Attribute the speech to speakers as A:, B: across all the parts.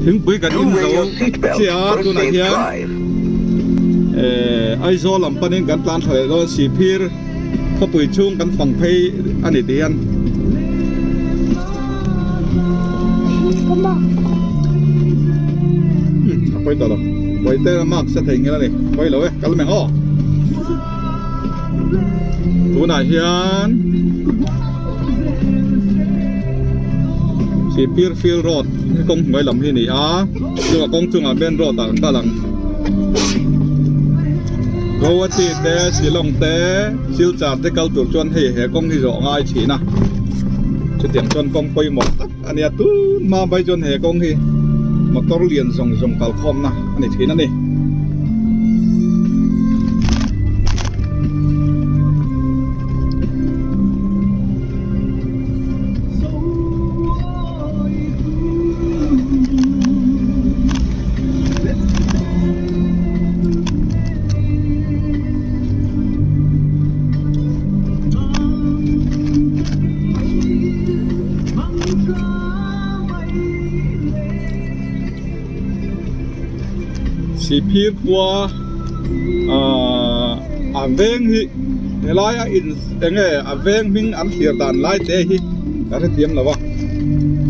A: Thingpui kan in zo chiah a tunah hian ehh Aizawl lam panin kan tlan thla leh dawn Sihphir khawpui chhung kan fang phei a ni tih hian. A pawi tawh lo Bawihte marks a theihnghilh a ni pawi lo e kal meng aw. Tunah hian Sihphir Field Road kawng hnuai lam hi a ni a chungah kawng chungah main road ah kan kal ang Guwahati te Shillong te Silchar te kal tur chuan hei he kawng hi zawh a ngai thin a chutiang chuan kawng pawimawh tak a nia tun hma mai chuan he kawng hi motor lian zawng zawng kal khawmna a ni thin a ni. Sihphir khua ahh a veng hi helaia in eng nge a veng hming an thlir dan lai te hi ka hrethiam lo a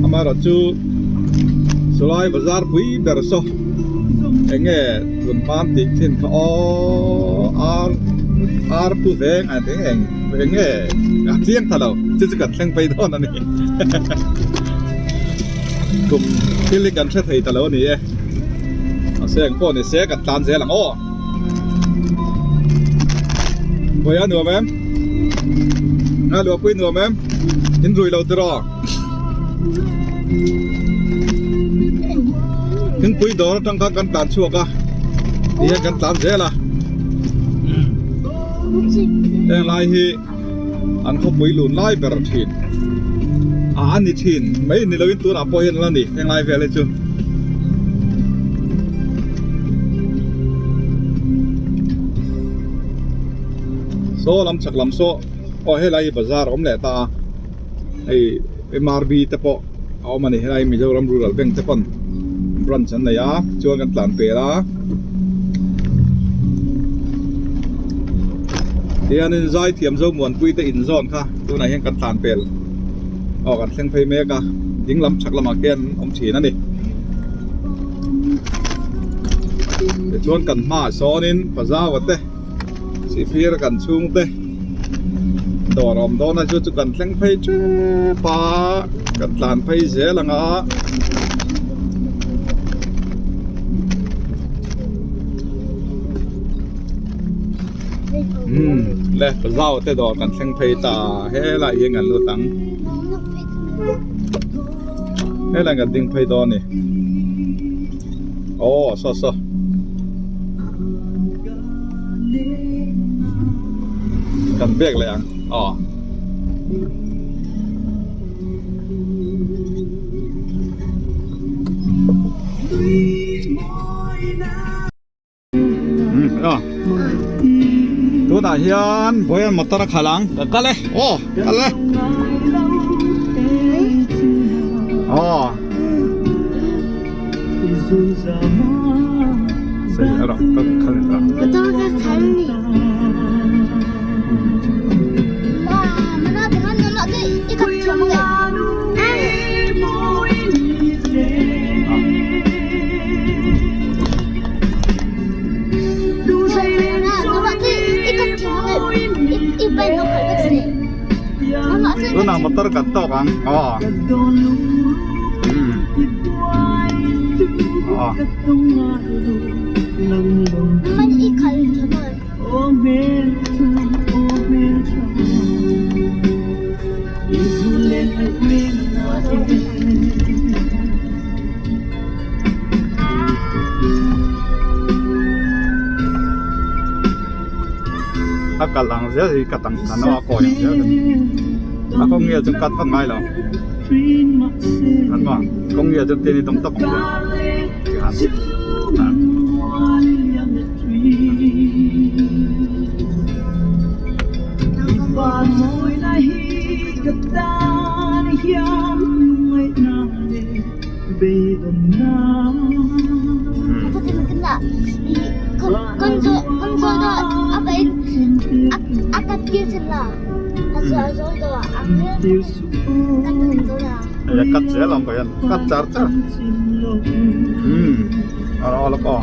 A: amaherawhchu chulai bazar pui ber saw eng nge tun hman tih thin kha aw ar ar pu veng a eng eng eng nge a chiang ta lo chu chu kan thleng phei dawn a ni kum thil hi kan hre thei ta lo a ni e mahse eng pawh ni se kan tlan zel ang aw Vawiin a nuam em a luahpui nuam em in rui lo tiraw thingpui dawr atang khan kan tlan chhuak a tihian kan tlan zel a heng lai hi an khawpui lun lai ber thin a a ni thin mai ni lovin tunah pawh hian a la ni heng lai vel hi chu. Saw lam chhak lam saw aw helai hi bazar a awm leh ta a hei M_R_B te pawh a awm a ni helai Mizoram Rural Bank te pawn branch an nei a chuan kan tlan pel a tihianin zaithiam Zomuanpui te inzawn kha tunah hian kan tlan pel aw kan thleng phei mek a ding lam chhak lamah khian an awm thin a ni tichuan kan hmaah sawnin Pazawa te Sihphir kan chhungte dawr awm dawn a chu chu kan thleng phei tep a kan tlan phei zel ang a umm le zau te dawr kan thleng phei ta helai hi kan lut ang helai kan ding phei dawn a ni aw saw saw. Kan bag leh ang aw. Tunah hian vawiin motor a khalh ang ka kal e aw kal e aw. Tunah motor kan tawk ang aw. A kal ang zel hi ka tang than a kawi ang zel a kawng nge chu cut vak ngai lo. An maw kawng nge chu tin i tum tawp ang zel Hei a cut zel ang pahian cut char char umm a lo aw.